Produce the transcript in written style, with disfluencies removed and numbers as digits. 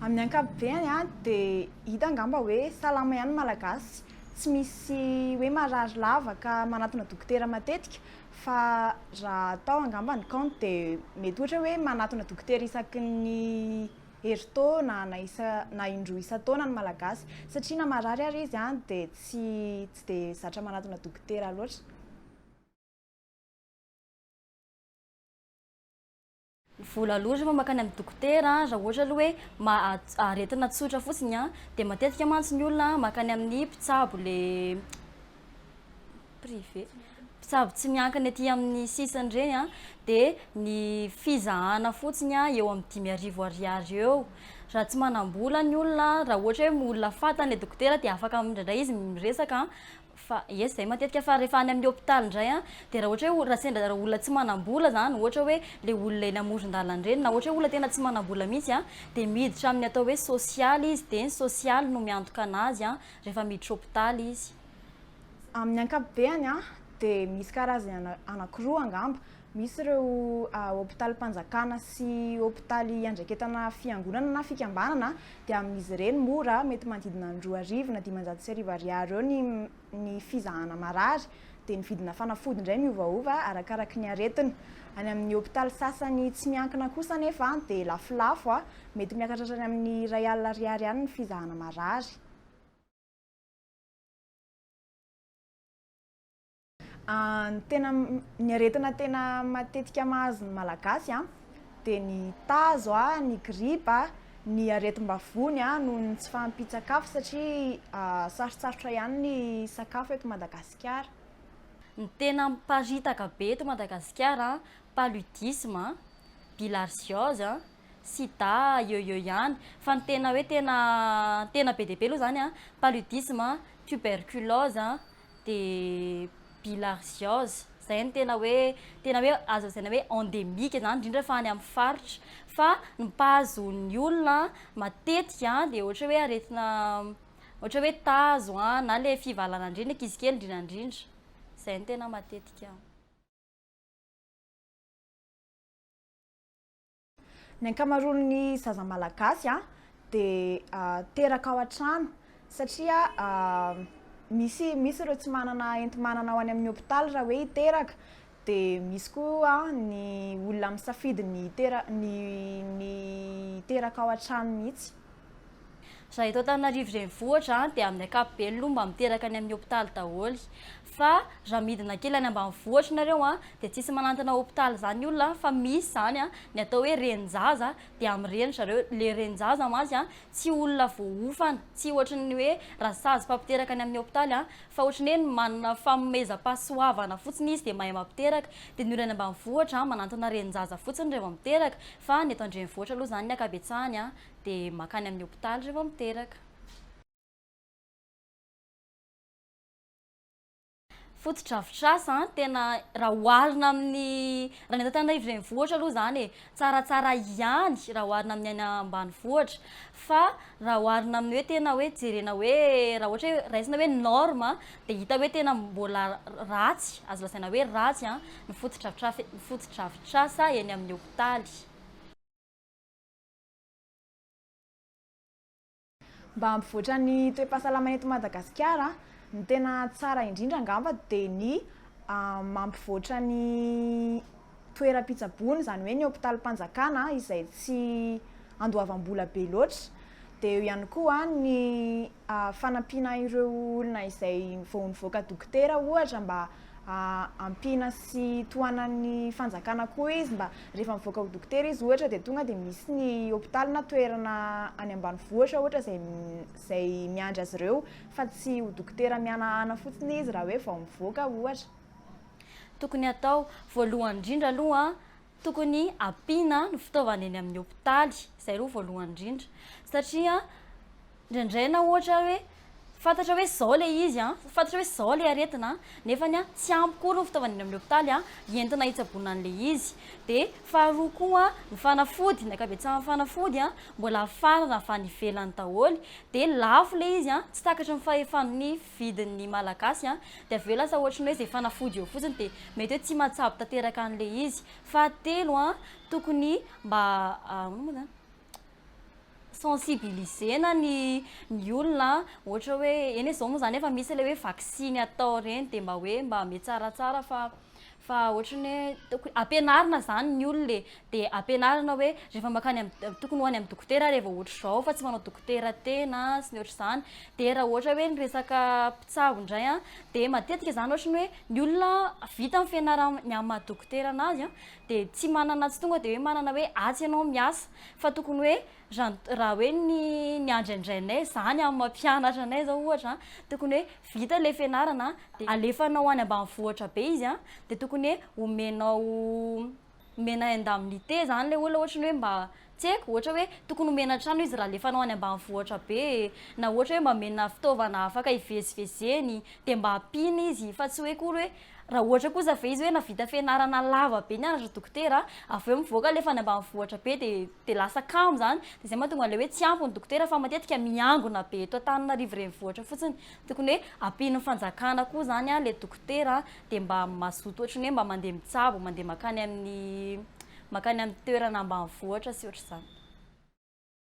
Amin'ny ankapobeny dia hita angamba hoe salama ihany ny Malagasy, tsy misy hoe marary lava ka manatona dokotera matetika fa raha atao angamba ny kaonty dia mety ohatra hoe manatona dokotera isaky ny herintaona na isa na indroa isan-taona ny Malagasy satria na marary ary izy dia tsy tsy dia zatra manatona dokotera loatra. Ny vola aloa rehefa mankany amin'ny dokotera, raha ohatra aloha hoe ma- aretina tsotra fotsiny an, dia matetika mantsy ny olona mankany amin'ny mpitsabo le privé, mpitsabo tsy miankina ety amin'ny sisiny ireny an, dia ny fizahana fotsiny an eo amin'ny 5000 ariary eo. Raha tsy manam-bola ny olona, raha ohatra hoe olona fantany ilay dokotera dia afaka indraindray izy miresaka an, Fa yes zay matetika fa rehefa any amin'ny hopitaly indray an, dia raha ohatra hoe raha sendra raha olona tsy manam-bola zany, ohatra hoe le olona eny amoron-dalana ireny na ohatra hoe olona tena tsy manam-bola mihitsy an, dia miditra amin'ny atao hoe sosialy izy, dia ny sosialy no miantoka anazy an rehefa miditra hopitaly izy. Amin'ny ankapobeny an, dia misy karazany anankiroa angamba, Misy ireo hopitalim-panjakana sy hopitaly iandraiketana fiangonana na fikambanana dia amin'izy ireny mora, mety manodidina ny 2000 na 1500 ariary eo ny ny fizahana marary, dia ny vidina fanafody indray miovaova arakaraky ny aretina. Any amin'ny hopitaly sasany tsy miankina kosa anefa dia lafolafo, mety miakatra hatrany amin'ny 1000 ariary any ny fizahana marary. Ny tena ny aretina tena matetika mahazo ny Malagasy dia ny tazo, ny gripa, ny aretim-bavony noho ny tsy fahampian-tsakafo satria sarotsarotra ihany ny sakafo eto Madagasikara. Ny tena miparitaka be eto Madagasikara, paludisme, bilharziose, sida eo eo ihany fa ny tena hoe tena tena be dia be aloha izany an, paludisme, tuberculose, dia bilharziose, izay no tena hoe tena hoe azo lazaina hoe endémique izany indrindra fa any amin'ny faritra fa ny mpahazo ny olona matetika dia ohatra hoe aretina ohatra hoe tazo an na ilay fivalanana ireny ankizy kely indrindra indrindra, izay no tena matetika. Ny ankamaroan'ny zaza malagasy dia teraka ao an-trano satria misy misy ireo tsy manana enti-manana ho any amin'ny hopitaly raha hoe hiteraka, dia misy koa ny olona misafidy ny hitera- ny ny hiteraka ao an-trano mihitsy. Raha eto Antananarivo renivohitra dia amin'ny ankapobeny aloha mba miteraka any amin'ny hopitaly daholo. Fa raha midina kely any ambanivohitra nareo an, dia tsisy manantona hopitaly izany ny olona fa misy izany an, ny atao hoe renin-jaza dia amin'ireny zareo, le renin-jaza mantsy an, tsy olona voaofana, tsy ohatry ny hoe rasazy mpampiteraka any amin'ny hopitaly an, fa ohatry ny hoe manana fanomezam-pahasoavana fotsiny izy dia mahay mampiteraka, dia ny olona any ambanivohitra an, manantona renin-jaza fotsiny rehefa miteraka, fa ny eto an-drenivohitra aloha izany ny ankabetsahany an, dia mankany amin'ny hopitaly rehefa miteraka. Fotodrafitrasa an, tena raha oharina amin'ny, raha ny eto Antananarivo renivohitra aloha izany e, tsaratsara ihany raha oharina amin'ny any ambanivohitra, fa raha oharina amin'ny hoe tena hoe jerena hoe raha ohatra hoe raisina hoe norme dia hita hoe tena mbola ratsy, azo lazaina hoe ratsy an, ny fotodrafitraf- ny fotodrafitrasa eny amin'ny hopitaly. Mba hampivoatra ny toe-pahasalamana eto Madagasikara, ny tena tsara indrindra angamba dia ny mampivoatra ny toeram-pitsaboana, izany hoe ny hopitalim-panjakana izay tsy andoavam-bola be loatra. Dia eo ihany koa ny fanampiana ireo olona izay vao nivoaka dokotera ohatra mba ampiana sy tohanan'ny fanjakana koa izy mba rehefa mivoaka ho dokotera izy ohatra dia tonga dia misy ny hopitaly na toerana any ambanivohitra ohatra izay izay miandry azy ireo fa tsy ho dokotera mihanahana fotsiny izy raha hoe vao mivoaka ohatra. Tokony hatao, voalohany indrindra aloha tokony ampiana ny fitaovana eny amin'ny hopitaly, izay aloha voalohany indrindra satria Indraindray na ohatra hoe fantatra hoe izao ilay izy an, fantatra hoe izao ilay aretina an, nefany an tsy ampy akory ny fitaovana eny amin'ny hopitaly an, entina hitsaboana an'ilay izy. Dia faharoa koa ny fanafody, ny ankabetsahan'ny fanafody an, mbola hafarana avy any ivelany daholo, dia lafo ilay izy an, tsy takatry ny fahefan'ny vidin'ny Malagasy an, dia avy eo lasa ohatran'ny hoe izay fanafody eo fotsiny dia mety hoe tsy mahatsabo tanteraka an'ilay izy. Fahatelo an, tokony mba ahoana moa izany? Sensibiliser-na ny ny olona ohatra hoe eny e zao moa zany efa misy ilay hoe vaksiny atao ireny dia mba hoe mba mihetsaratsara fa fa ohatran'ny hoe tokony ampianarina zany ny olona e, dia ampianarina hoe rehefa mankany amin'ny tokony ho any amin'ny dokotera rehefa ohatr'izao fa tsy manao dokotera tena sy ny ohatr'izany, dia raha ohatra hoe ny resaka mpitsabo indray an, dia matetika zany ohatran'ny hoe ny olona vita ny fianarany amin'ny maha dokotera anazy an, dia tsy manana tsy tonga dia hoe manana hoe atsy ianao miasa fa tokony hoe raha raha hoe ny ny andriandrainay zany amin'ny maha mpianatra anay zao ohatra an, tokony hoe vita ilay fianarana dia alefanao any ambanivohitra be izy an, dia tokony hoe omenao omena indemnité zany ilay olona ohatry ny hoe mba tsy haiko ohatra hoe tokony omena trano izy raha alefanao any ambanivohitra be na ohatra hoe mba omena fitaovana afaka hivezivezeny dia mba ampiana izy fa tsy hoe akory hoe Raha ohatra kosa ve izy hoe nahavita fianarana lava be nianatra dokotera, avy eo mivoaka alefa any ambanivohitra be dia dia lasa kamo izany, dia izay mahatonga an'ilay hoe tsy ampy ny dokotera fa matetika miangona be eto Antananarivo renivohitra fotsiny. Tokony hoe ampian'ny fanjakana koa izany ilay dokotera dia mba mazoto ohatran'ny hoe mba mandeha mitsabo, mandeha mankany amin'ny mankany amin'ny toerana ambanivohitra sy ohatr'izany.